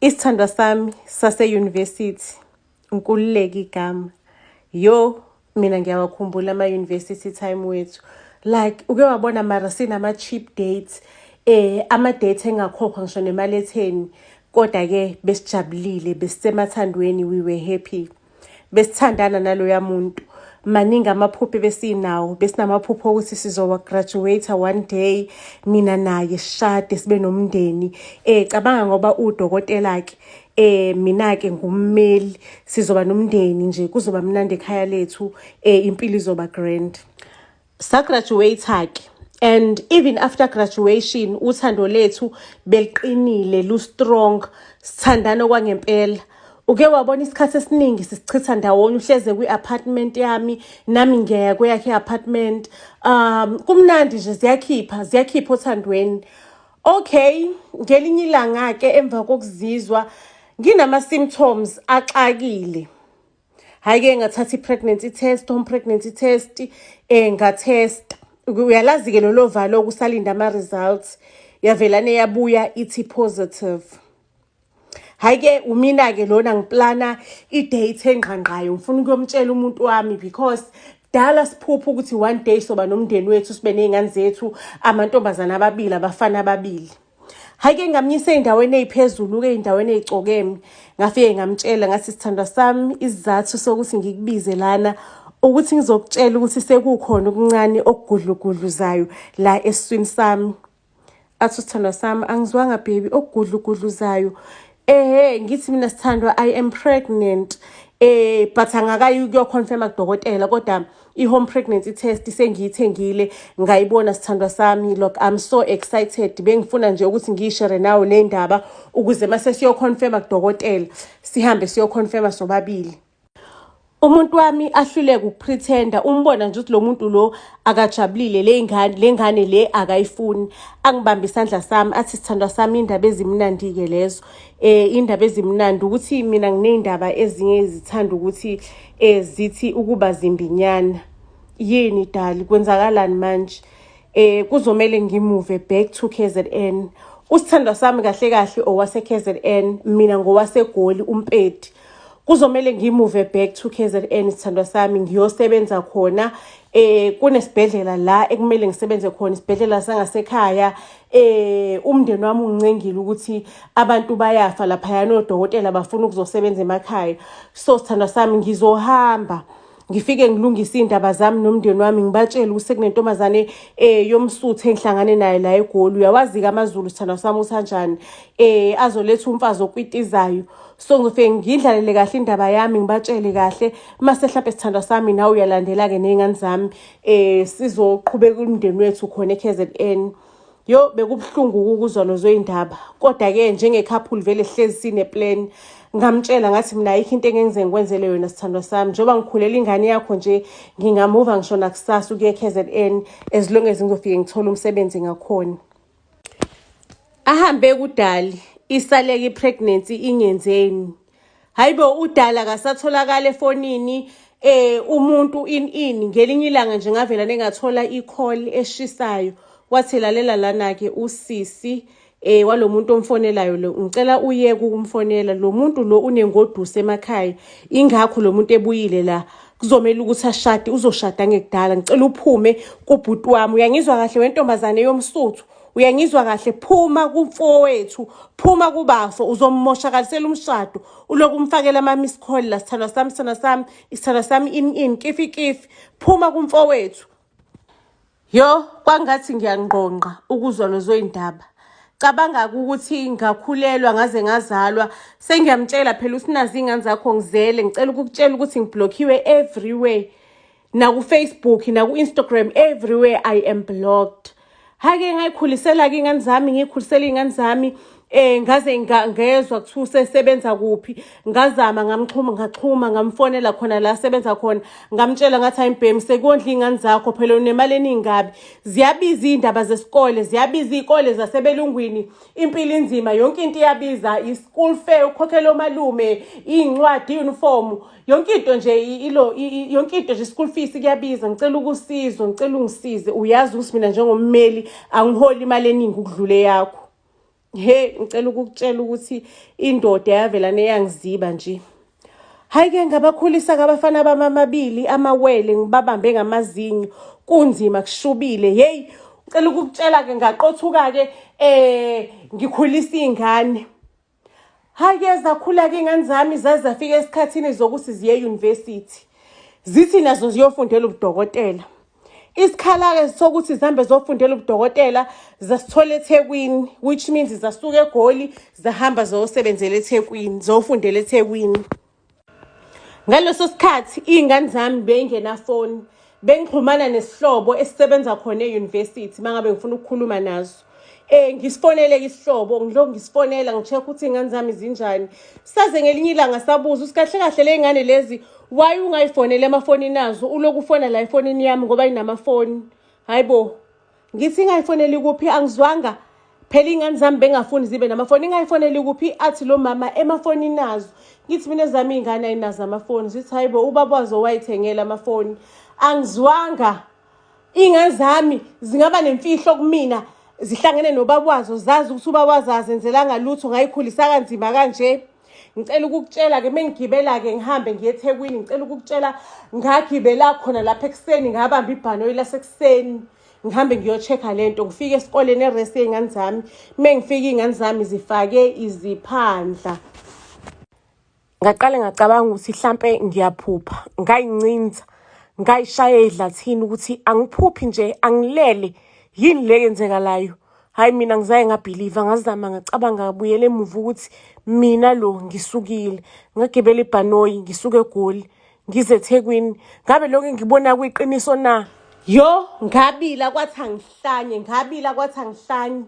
Isithandwa sami sase-university, uNkululeko igama. Yo, mina ngiyawakhumbula ama-university time wethu. Like, uke wabona mara sinama-cheap dates, ama-date engakhokhwa ngisho nemali etheni. Kodwa-ke besijabulile, besisemathandweni, we were happy. Besithandana naloya muntu. Maningi amaphupho ebesinawo, besinamaphupho okuthi sizowa-graduate one day, mina naye sishade sibe nomndeni. Cabanga ngoba uwudokotela-ke, mina-ke ngummeli, sizoba nomndeni nje, kuzoba mnandi ekhaya lethu, impilo izoba grand. Sa-graduate-ke and even after graduation uthando lethu beliqinile, lu-strong, sithandana okwangempela. Uke wabona isikhathi esiningi sisichitha ndawonye, uhleze kwi-apartment yami, nami ngiyaya kweyakhe i-apartment. Kumnandi nje, ziyakhipha, ziyakhipha othandweni. Okay, ngelinye ilanga-ke emva kokuzizwa nginama-symptoms axakile. Hhayi-ke ngathatha i-pregnancy test, home pregnancy test, ngathesta. Uyalazi-ke lolo valo okusalinda ama-results. Yavelane yabuya ithi positive. Hhayi-ke umina-ke lona ngiplana i-date engqangqayo, ngifuna ukuyomtshela umuntu wami because kudala siphupha ukuthi one day soba nomndeni wethu, sibe ney'ngane zethu, amantombazane ababili, abafana ababili. Hhayi-ke ngamyisa ey'ndaweni ey'phezulu-ke, ey'ndaweni ey'cokeme. Ngafike ngamtshela ngathi, sithandwa sami, isizathu sokuthi ngikubize lana ukuthi ngizokutshela ukuthi sekukhona okuncane okugudlugudluzayo la esiswini sami. Athi sithandwa sami, angizwanga baby, okugudlugudluzayo. Ehhe, ngithi mina sithandwa, I am pregnant. But angakayi ukuyoconfirma kudokotela, kodwa i-home pregnancy test sengiyithengile, ngayibona sithandwa sami. Look, I'm so excited, bengifuna nje ukuthi ngiyishare nawe le ndaba ukuze mase siyoconfirma kudokotela sihambe siyoconfirma sobabili. Umuntu wami ahluleke ukupretenda, umbona nje ukuthi lo muntu lo akajabulile, le ngane, le ngane le akayifuni. Angibambe isandla sami athi, sithandwa sami, indaba ezimnandi-ke lezo. Indaba ezimnandi ukuthi mina nginey'ndaba ezinye ezithanda ukuthi zithi ukuba zimbinyana. Yini dali, kwenzakalani manje? Kuzomele ngimove back to KZN. Usithandwa sami kahle kahle owase KZN, mina ngowaseGoli uMpedi. Kuzomele ngimove back to KZN, sithandwa sami, ngiyosebenza khona. Kunesibhedlela la ekumele ngisebenze khona, isibhedlela sangasekhaya. Umndeni wami ungincengile ukuthi abantu bayafa laphayana, odokotela bafuna ukuzosebenza emakhaya. So sithandwa sami, ngizohamba ngifike ngilungise iy'ndaba zami nomndeni wami, ngibatshele ukuthi sekunentombazane yomSuthu engihlangane naye la eGoli. Uyawazi-ke amaZulu, sithandwa sami, ukuthi anjani, azoletha umfazi okwitizayo. So ngizofike ngidlalele kahle indaba yami, ngibatshele kahle, mase hlampe sithandwa sami nawe uyalandela-ke ney'ngane zami, sizoqhubeka umndeni wethu khona e-KZN. Yo, bekubuhlungu ukuzwa lezo y'ndaba, kodwa-ke njenge-couple vele hlezi sine-plan. Ngamtshela ngathi mina ayikho into engengize ngikwenzele yona sithandwa sami, njengoba ngikhulela ingane yakho nje, ngingamuva ngisho nakusasa ukuya e-KZN as long as ngizofike ngithole umsebenzi ngakhona. Ahambe kudali, isaleke i-pregnancy ingenzeni. Hayibo, udala akasatholakala efonini, umuntu in ngelinye ilanga nje ngavela nengathola i-call eshisayo. Wathi, lalela lana-ke usisi walo muntu omfonelayo lo, ngicela uyeke ukumfonela lo muntu lo, unengoduso emakhaya, ingakho lo muntu ebuyile la, kuzomela ukuthi ashade, uzoshada ngekudala. Ngicela uphume kubhuti wami, uyangizwa kahle wentombazane yomSuthu? Uyangizwa kahle? Phuma kumfowethu, phuma kubafo, uzomoshakalisela umshado uloku umfakela ama-miss call la, sithandwa sami, sithandwa sami, isithandwa sami, in in kifi kifi, phuma kumfowethu. Yo, kwangathi ngiyangqongqa ukuzwa lezo y'ndaba. Cabanga ukuthi ngakhulelwa ngaze ngazalwa, sengiyamtshela phela usinazi iy'ngane zakho ngizele, ngicela ukukutshela ukuthi ngiblockiwe everywhere, naku-Facebook, naku-Instagram, everywhere I am blocked. Hake ngayikhulisela-ke iy'ngane zami, ngiyikhulisela iy'ngane zami, ngaze ngezwa kuthiwa usesebenza kuphi, ngazama ngamxhuma, ngaxhuma, ngamfonela khona la asebenza khona, ngamtshela ngathi, hayi mbhemi, sekondla iy'ngane zakho phela, unemali eningi kabi, ziyabiza iy'ndaba zesikole, ziyabiza iy'kole zasebelungwini, impilo inzima, yonke into iyabiza, i-school fare, ukhokhela omalume, iy'ncwadi, i-uniform, yonke into nje, ilo yonke into nje, school fees kuyabiza. Ngicela ukusizwa, ngicela ungisize, uyazi ukuthi mina njengommeli angiholi imali eningi ukudlula eyakho. He, ngicela ukukutshela ukuthi indoda yavela neyangiziba nje. Hhayi-ke ngabakhulisa-ke abafana bami amabili amawele ngibabambe ngamazinyo kunzima kushubile yeyi ngicela ukukutshela-ke ngaqothuka-ke um ngikhulisa iy'ngane. Hhayi-ke zakhula-ke iy'ngane zami zaze zafika esikhathini zokuthi ziye e-university. Zithi nazo ziyofundela ubudokotela. Isikhala-ke sokuthi zihambe ziyofundela ubudokotela zasithola eThekwini, which means zasuka eGoli zahamba ziyosebenzela eThekwini, ziyofundela eThekwini. Ngaleso sikhathi iy'ngane zami beyingenafoni, bengixhumana nesihlobo esisebenza khona e-university uma ngabe ngifuna ukukhuluma nazo. Ngisifonele-ke isihlobo, ngilokhu ngisifonela ngi-check ukuthi iy'ngane zami zinjani. Saze ngelinye ilanga sabuza ukuthi kahle kahle le y'ngane lezi why ungayifoneli emafonini azo, ulokhu ufona la efonini yami ngoba inamafoni. Hhayi bo, ngithi ingayifoneli kuphi angizwanga. Phela iy'ngane zami bengafuni zibe namafoni, ingayifoneli kuphi? Athi lo mama emafonini azo. Ngithi mina ezami iy'ngane ayinazo amafoni. Zithi hhayi bo, ubaba wazo wayithengela amafoni. Angizwanga. Iy'ngane zami zingaba nemfihlo kumina zihlangene nobaba wazo zazi ukuthi ubaba wazo azenzelanga lutho ngayikhulisa kanzima kanje. Ngicela ukukutshela-ke mengigibela-ke ngihambe ngiye eThekwini, ngicela ukukutshela ngagibela khona lapha ekuseni ngabamba ibhanoyi lasekuseni ngihambe ngiyo-check-a le nto. Ngifike esikoleni eresi yey'ngane zami, mengifika iy'ngane zami zifake iziphandla. Ngaqale ngacabanga ukuthi hlampe ngiyaphupha, ngayincinza, ngayishaya edlathini ukuthi angiphuphi nje, angilele, yini le yenzekalayo. Hhayi mina ngizaye ngabhiliva, ngazama ngacabanga ngabuyela emuva ukuthi mina lo ngisukile. Ngagibela ibhanoyi ngisuka eGoli ngize eThekwini. Ngabe lokhu engikubona kuyiqiniso na? Yo, ngabila kwathi angihlanye, ngabila kwathi angihlanye.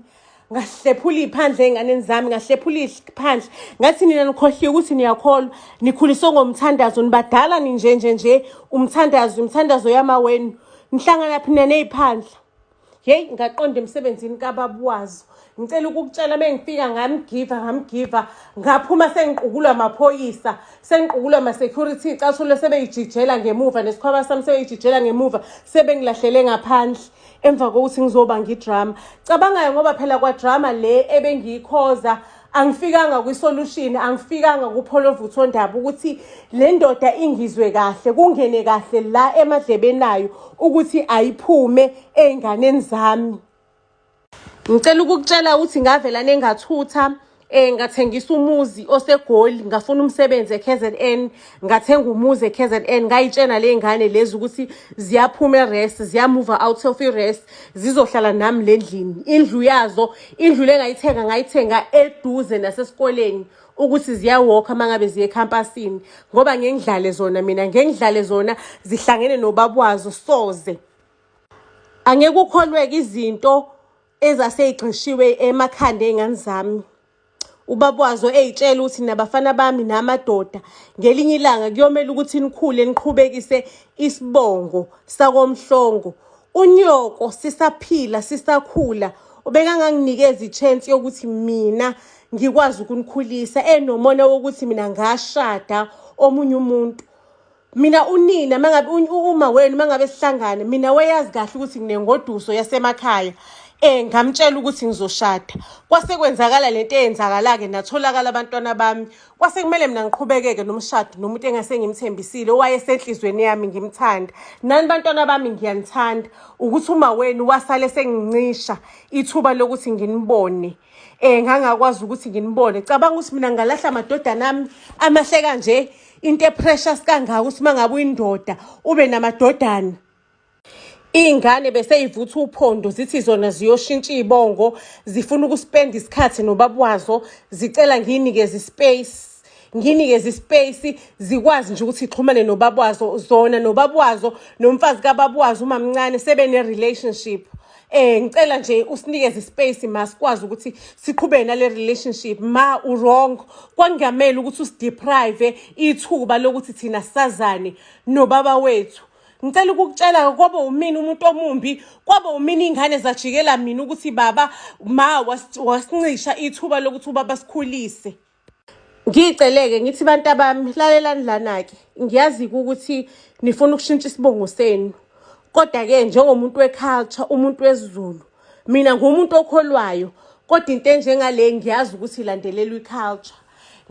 Ngahlephula iy'phandla ey'nganeni zami, ngahlephula iy'phandla. Ngathi nina nikhohliwe ukuthi niyakholwa, nikhuliswe ngomthandazo, nibadala ninje nje nje, umthandazo, imithandazo yamawenu. Nihlangana phi nina ney'phandla? Yeyi, ngaqonda emsebenzini kababa wazo. Ngicela ukukutshela mengifika ngamgiva ngamgiva ngaphuma sengiqukulwa amaphoyisa, sengiqukulwa ama-security, iy'cathulo sebeyijijela ngemuva nesikhwama sami sebeyijijela ngemuva, sebengilahlele ngaphandle emva kokuthi ngizobanga idrama. Cabanga-ke ngoba phela kwadrama le ebengiyikhoza angifikanga kwi-solution, angifikanga kupholovuthondaba ukuthi le ndoda ingizwe kahle, kungene kahle la emadlebeni ayo ukuthi ayiphume ey'nganeni zami. Ngicela ukukutshela ukuthi ngavela nengathutha ngathengisa umuzi oseGoli, ngafuna umsebenzi e-KZN, ngathenga umuzi e-KZN, ngayitshena le ngane lezi ukuthi ziyaphuma e-res, ziyamuva out of i-res, zizohlala nami le ndlini. Indlu yazo, indlu le ngayithenga, ngayithenga eduze nasesikoleni ukuthi ziyawokha uma ngabe ziye ekhampasini, ngoba ngeke ngidlale zona mina, ngeke ngidlale zona zihlangene nobaba wazo soze. Angeke ukholweke izinto ezaseyigxishiwe emakhanda ey'ngane zami. Ubaba wazo ey'tshela ukuthi nabafana bami namadoda ngelinye ilanga kuyomele ukuthi nikhule niqhubekise isibongo sakoMhlongo. Unyoko sisaphila sisakhula ubekanganginikeza i-chance yokuthi mina ngikwazi ukunikhulisa, enomona wokuthi mina ngashada omunye umuntu. Mina unina mangabe uma wenu mangabe sihlangane mina wayazi kahle ukuthi nginengoduso yasemakhaya. Ngamtshela ukuthi ngizoshada. Kwase kwenzakala lento eyenzakala-ke natholakala abantwana bami. Kwase kumele mina ngiqhubekeke nomshado nomuntu engase ngimthembisile owayesenhlizweni yami ngimthanda. Nani bantwana bami ngiyanithanda ukuthi uma wenu wasale sengincisha ithuba lokuthi nginibone. Ngangakwazi ukuthi nginibone. Cabanga ukuthi mina ngalahla amadodana ami amahle kanje, into eprecious kangaka ukuthi uma ngabe uyindoda ube namadodana. Iy'ngane beseyivutha uphondo zithi zona ziyoshintsha iy'bongo, zifuna ukuspenda isikhathi nobaba wazo, zicela ngiyinikeze ispace. Ngiyinikeze ispace zikwazi nje ukuthi ixhumane nobaba wazo, zona nobaba wazo nomfazi kababa wazo umamncane sebene-relationship. Ngicela nje usinikeze ispace ma sikwazi ukuthi siqhubeke nale relationship. Ma u-wrong, kwakungamele ukuthi usideprive ithuba lokuthi thina sazane nobaba wethu. Ngicela ukukutshela kwaba umina umuntu omumbi, kwaba umina iy'ngane zajikela mina ukuthi baba ma wasincisha ithuba lokuthi ubaba sikhulise. Ngiceleke ngithi bantu abami lalelani lana-ke, ngiyazi-ke ukuthi nifuna ukushintsha isibongo senu, kodwa-ke njengomuntu we-culture, umuntu wesiZulu, mina ngumuntu okholwayo. Kodwa into enjengale ngiyazi ukuthi ilandelelwa i-culture.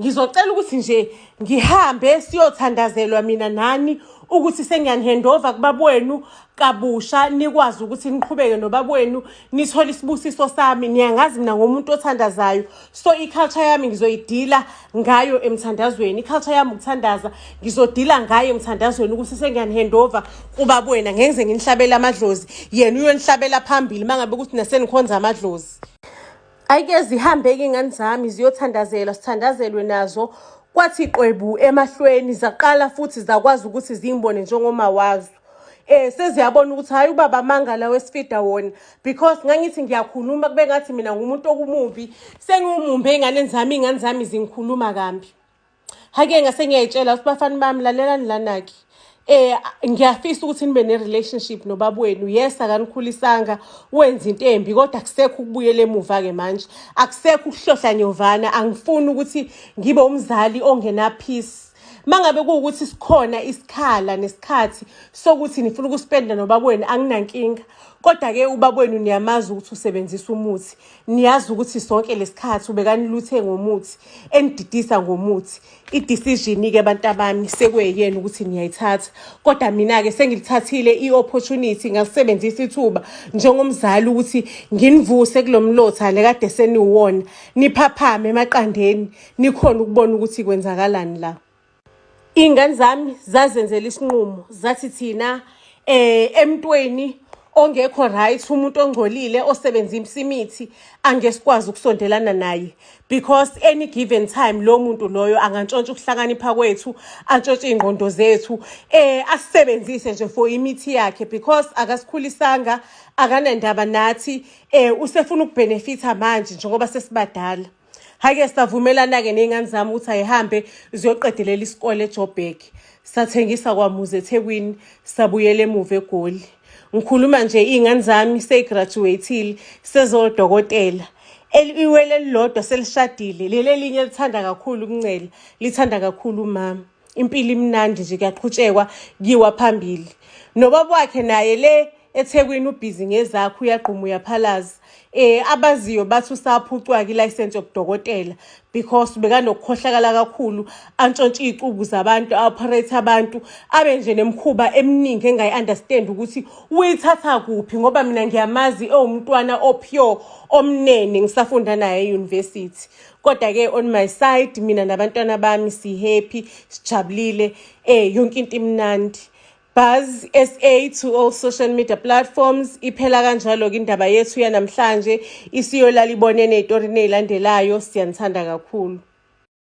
Ngizocela ukuthi nje ngihambe siyothandazelwa mina nani ukuthi sengiyanihandova kubaba wenu kabusha, nikwazi ukuthi niqhubeke nobaba wenu, nithole isibusiso sami. Niyangazi mina ngomuntu othandazayo, so i-culture yami ngizoyidila ngayo emthandazweni. I-culture yami ukuthandaza, ngizodila ngayo emthandazweni ukuthi sengiyanihandova kubaba wena. Ngeke ngize nginihlabele amadlozi, yena uyonihlabela phambili uma ngabe ukuthi nasenikhonza amadlozi. Ayike zihambe-ke iy'ngane zami ziyothandazelwa, sithandazelwe nazo. Kwathi qwebu emahlweni, zaqala futhi zakwazi ukuthi zingibone njengoma wazo. Seziyabona ukuthi hhayi, ubaba amanga la wesifida wona, because ngangithi ngiyakhuluma kube ngathi mina ngumuntu okumumbi, sengiwumumbi ey'nganeni zami, iy'ngane zami zingikhuluma kambi. Hake ngase ngiyayitshela ukuthi bafana bami, lalelani lana-ke. Ngiyafisa ukuthi nibe ne-relationship nobaba wenu. Yes, akanikhulisanga, wenza into embi, kodwa akusekho ukubuyela emuva-ke manje, akusekho ukuhlohla nyovana. Angifuni ukuthi ngibe umzali ongena-peace. Mangabe kuwukuthi sikhona isikhala nesikhathi sokuthi nifuna ukuspenda nobaba wenu, anginankinga. Kodwa-ke ubaba wenu niyamazi ukuthi usebenzisa umuthi, niyazi ukuthi sonke lesikhathi ubekaniluthe ngomuthi, enididisa ngomuthi. I-decision-ke, abantu abami, sekuyeyena ukuthi niyayithatha. Kodwa mina-ke sengilithathile i-opportunity, ngalisebenzisa ithuba njengomzali ukuthi nginivuse kulo mlotha le kade seniwona, niphaphame emaqandeni, nikhona ukubona ukuthi kwenzakalani la. Iy'ngane zami zazenzela isinqumo, zathi thina emntweni ongekho right, umuntu ongcolile osebenzisa imithi, angeke sikwazi ukusondelana naye, because any given time lo muntu loyo angantshontsha ukuhlakanipha kwethu, antshontshe iy'ngqondo zethu, asisebenzise nje for imithi yakhe, because akasikhulisanga, akanandaba nathi, usefuna ukubenefitha manje njengoba sesibadala. Hhayi-ke savumelana-ke ney'ngane zami ukuthi ayihambe ziyoqedelela isikole eJoburg. Sathengisa kwamuzi eThekwini, sabuyela emuva eGoli. Ngikhuluma nje iy'ngane zami seyigraduate-ile, sezodokotela. Iwele elilodwa selishadile, leli elinye lithanda kakhulu ukuncela, lithanda kakhulu umama. Impilo imnandi nje, kuyaqhutshekwa, kuyiwa phambili. Nobaba wakhe naye le eThekwini ubhizi ngezakhe, uyagquma, uyaphalaza. Abaziyo bathi usaphucwa-ke ilayisensi yobudokotela because bekanokukhohlakala kakhulu, antshontshe iy'cubu zabantu, a-operate abantu, abe nje nemikhuba eminingi engayi-understand ukuthi uyithatha kuphi, ngoba mina ngiyamazi ewumntwana o-pure, omnene, ngisafunda naye e-university. Kodwa-ke on my side, mina nabantwana bami si-happy, sijabulile, yonke into imnandi. Buzz SA to all social media platforms. Iphela kanjalo-ke indaba yethu yanamhlanje. Isiyolala ibonene ey'torini ey'landelayo. Siyanithanda kakhulu.